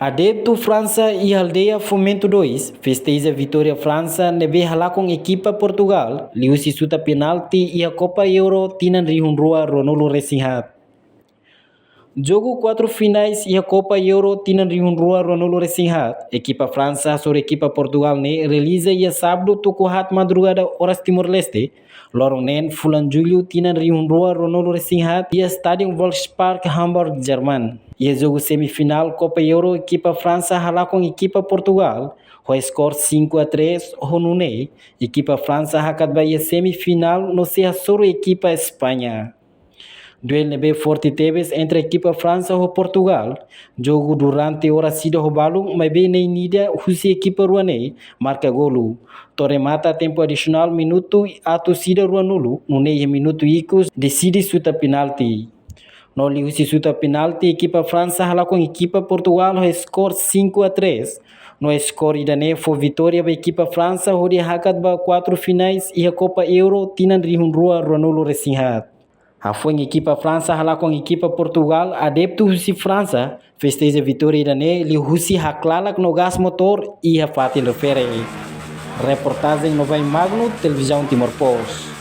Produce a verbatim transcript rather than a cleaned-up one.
Adeptu Fransa iha aldeia Fomento dois festeja vitória Fransa ne'ebé halakon ekipa Portugal liuhusi xuta penalti iha Copa Euro tinan rihun rua ruanulu resin haat. Jogu kuatru finais iha Copa Euro tinan rihun rua ruanulu resin haat, ekipa Fransa hasoru ekipa Portugal ne'e realiza iha Sábadu tuku haat madrugada oras Timor-Leste, loron neen fulan Jullu tinan rihun rua ruanulu resin haat, iha Stadion Volkspark Hamburg, Jerman. Iha jogu semifinál Copa Euro, ekipa Fransa halakon ekipa Portugal ho skor cinco a três, ho nune'e ekipa Fransa hakat ba iha semifinál no sei hasoru ekipa España. Duelu ne'ebé forte tebes entre ekipa Fransa ho Portugal. Jogu durante oras ida ho balun, maibé na'in ida husi ekipa rua ne'e marka golu. To'o remata tempu adisionál minutu atus ida ruanulu, nune'e iha minutu ikus deside xuta penalti. No liuhusi xuta penalti, ekipa Fransa halakon ekipa Portugal ho skor cinco a três. No skor ida-ne'e fó vitória ba ekipa Fransa hodi hakat ba kuatru finais iha Copa Euro tinan rihun rua ruanulu resin haat. Hafoin ekipa Fransa halakon ekipa Portugal, adeptu husi Fransa festeja vitória ida-ne'e liuhusi haklalak no gás motór iha fatin refere. Reportajen Novai Magno, Televizaun Timor Post.